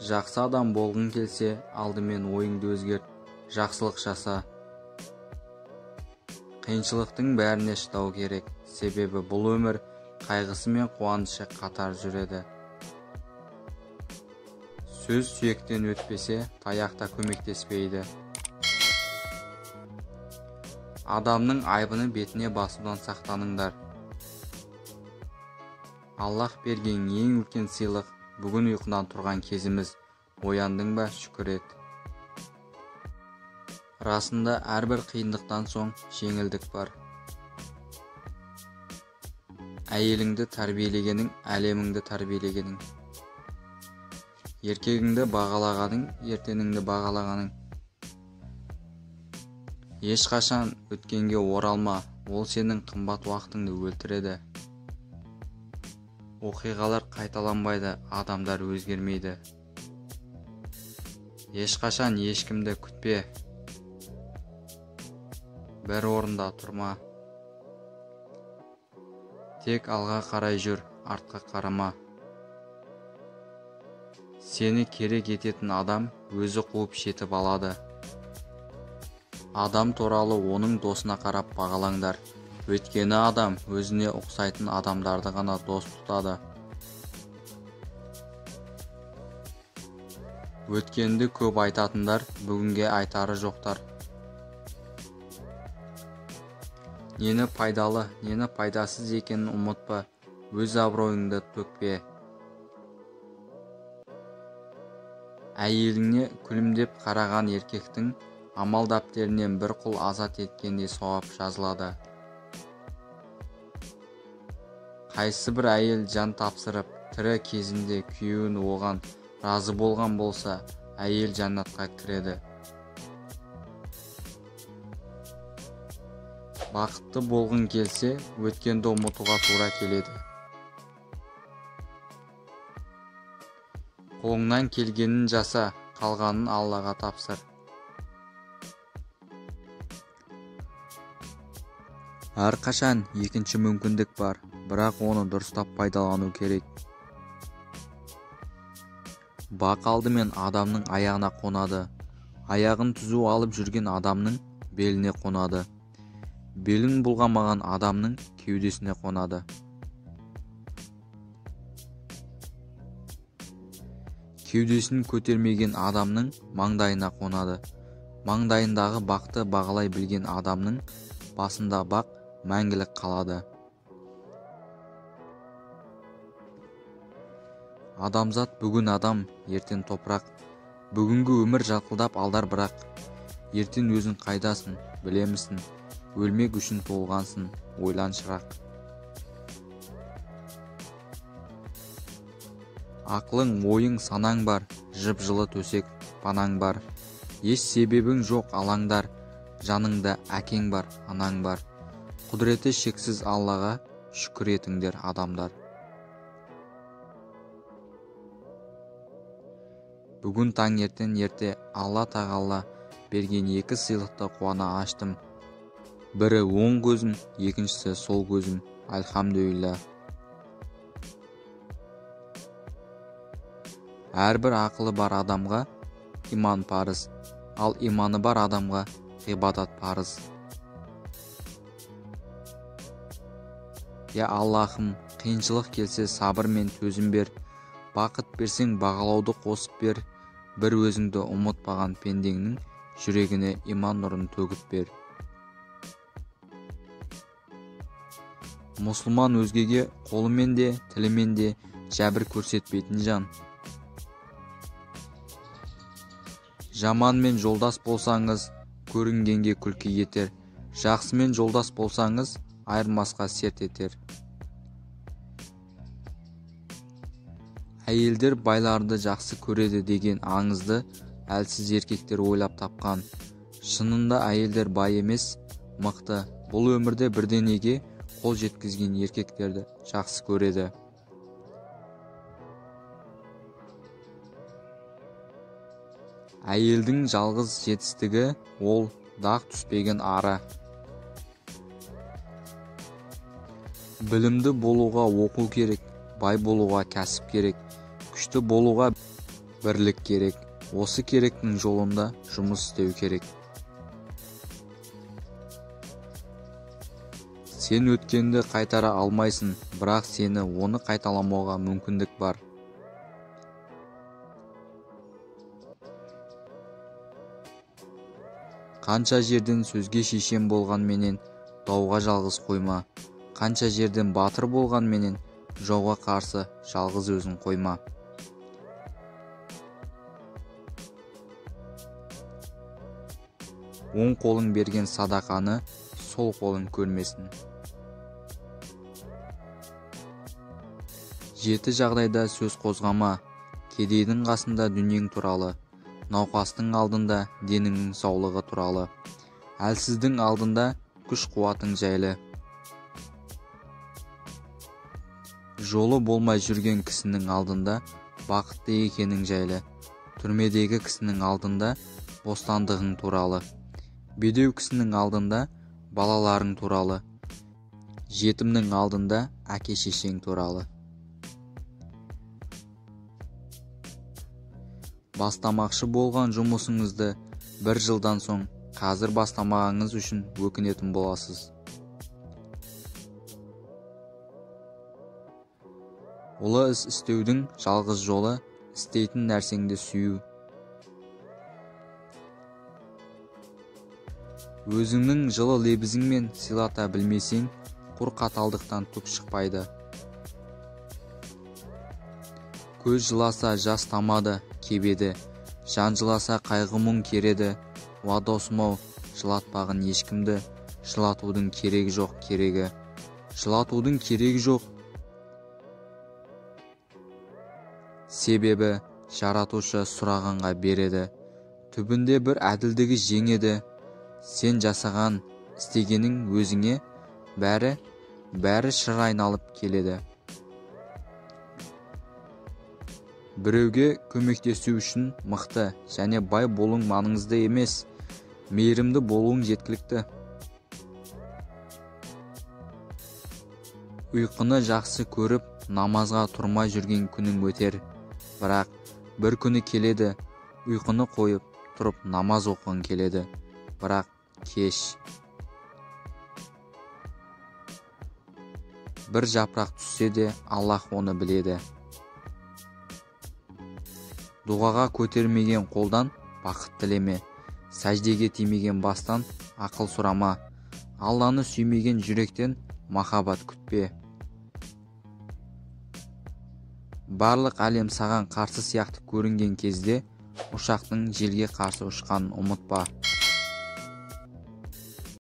Жақсы адам болғың келсе, алдымен ойыңды өзгерт, жақсылық жаса. Қиыншылықтың бәріне шыдау керек, себебі бұл өмір қайғысы мен қуанышы қатар жүреді. Сөз сүйектен өтпесе, таяқ та көмектеспейді. Адамның айбыны бетіне басудан сақтаныңдар. Аллах берген ең үлкен сыйлық бүгін ұйқыдан тұрған кезіміз. Ояндың ба, шүкір ет. Расында әрбір қиындықтан соң жеңілдік бар. Әйеліңді тәрбиелегенің, әлеміңді тәрбиелегенің. Еркегіңді бағалағаның, ертеңіңді бағалағаның. Ешқашан өткенге оралма, ол сенің қымбат уақытыңды өлтіреді. Оқиғалар қайталанбайды, адамдар өзгермейді. Ешқашан ешкімді күтпе. Бір орында тұрма. Тек алға қарай жүр, артқа қарама. Сені керек ететін адам өзі қуып жетіп алады. Адам туралы оның досына қарап бағалаңдар. Өйткені адам өзіне ұқсайтын адамдарды ғана дос тұтады. Өткенді көп айтатындар, бүгінге айтары жоқтар. Нені пайдалы, нені пайдасыз екенін ұмытпа, өз абыройыңды төкпе. Әйеліңе күлімдеп қараған еркектің амал дәптерінен бір құл азат еткендей сауап жазылады. Қайсы бір әйел жан тапсырып, тірі кезінде күйеуін оған разы болған болса, әйел жәннатқа кіреді. Бақытты болғың келсе, өткенді ұмытуға тура келеді. Қолыңнан келгенін жаса, қалғанын Аллаға тапсыр. Әрқашан екінші мүмкіндік бар, бірақ оны дұрыстап пайдалану керек. Бақ алдымен адамның аяғына қонады. Аяғын түзу алып жүрген адамның беліне қонады. Белін бұлғамаған адамның кеудесіне қонады. Кеудесін көтермеген адамның маңдайына қонады. Маңдайындағы бақты бағалай білген адамның басында бақ мәңгілік қалады. Адамзат бүгін адам, ертең топырақ. Бүгінгі өмір жалқылдап алдар бірақ. Ертең өзің қайдасың, білемісің? Өлмек үшін туылғансың, ойлан шырақ. Ақылың, ойың, санаң бар, жып-жылы төсек, панаң бар. Еш себебің жоқ алаңдар, жаныңда әкең бар, анаң бар. Құдіреті шексіз Аллаға шүкір етіңдер адамдар. Бүгін таңертең ерте Алла тағала берген екі сыйлықты қуана аштым. Бірі оң көзім, екіншісі сол көзім. Альхамдулилля. Әрбір ақылы бар адамға иман парыз, ал иманы бар адамға ғибадат парыз. Я Аллахым, қиыншылық келсе сабыр мен төзім бер, бақыт берсең бағалауды қосып бер, бір өзіңді ұмытпаған пендеңнің жүрегіне иман нұрын төгіп бер. Мұсылман өзгеге қолымен де, тілімен де жәбір көрсетпейтін жан. Жаманмен жолдас болсаңыз, көрінгенге күлкі етер. Жақсымен жолдас болсаңыз, айырмасқа серт етер. Әйелдер байларды жақсы көреді деген аңызды әлсіз еркектер ойлап тапқан. Шынында әйелдер бай емес, мықты. Бұл өмірде бірдеңеге қол жеткізген еркектерді жақсы көреді. Әйелдің жалғыз жетістігі ол дақ түспеген ары. Білімді болуға оқу керек, бай болуға кәсіп керек, күшті болуға Бірлік керек. Осы керектің жолында жұмыс істеу керек. Сен өткенді қайтара алмайсың, бірақ сені оны қайталамауға мүмкіндік бар. Қанша жерден сөзге шешен болған менен, дауға жалғыз қойма. Қанша жерден батыр болған менен, жауға қарсы жалғыз өзін қойма. Оң қолың берген садақаны сол қолың көрмесін. 7 жағдайда сөз қозғама. Кедейдің қасында дүниең туралы, науқастың алдында деніңнің саулығы туралы, әлсіздің алдында күш-қуатың жайлы. Жолы болмай жүрген кісінің алдында бақытты екенің жайлы, түрмедегі кісінің алдында бостандығың туралы, бедеу кісінің алдында балаларың туралы, жетімнің алдында әке-шешең туралы. Бастамақшы болған жұмысыңызды бір жылдан соң қазір бастамағаныңыз үшін өкінетін боласыз. Ұлы іс істеудің жалғыз жолы істейтін нәрсеңді сүю. Өзіңнің жылы лебізіңмен сыйлата білмесең, құр қаталдықтан түк шықпайды. Көз жыласа жас тамады, кебеді, жан жыласа қайғы мұң кереді. Уа досым-ау, жылатпағын ешкімді, жылатудың керегі жоқ керегі. Жылатудың керегі жоқ. Себебі жаратушы сұрағанға береді. Түбінде бір әділдігі жеңеді. Сен жасаған, істегенің өзіңе бәрі, бәрі шыр айналып келеді. Біреуге көмектесу үшін мықты және бай болуың маңызды емес, мейірімді болуың жеткілікті. Ұйқыны жақсы көріп, намазға тұрмай жүрген күнің өтер. Бірақ бір күні келеді, ұйқыны қойып, тұрып намаз оқығың келеді. Бірақ кеш. Бір жапырақ түссе де, Аллах оны біледі. Дұғаға көтермеген қолдан бақыт тілеме, сәждеге тимеген бастан ақыл сұрама, Алланы сүймеген жүректен махаббат күтпе. Барлық әлем саған қарсы сияқты көрінген кезде, ұшақтың желге қарсы ұшқанын ұмытпа.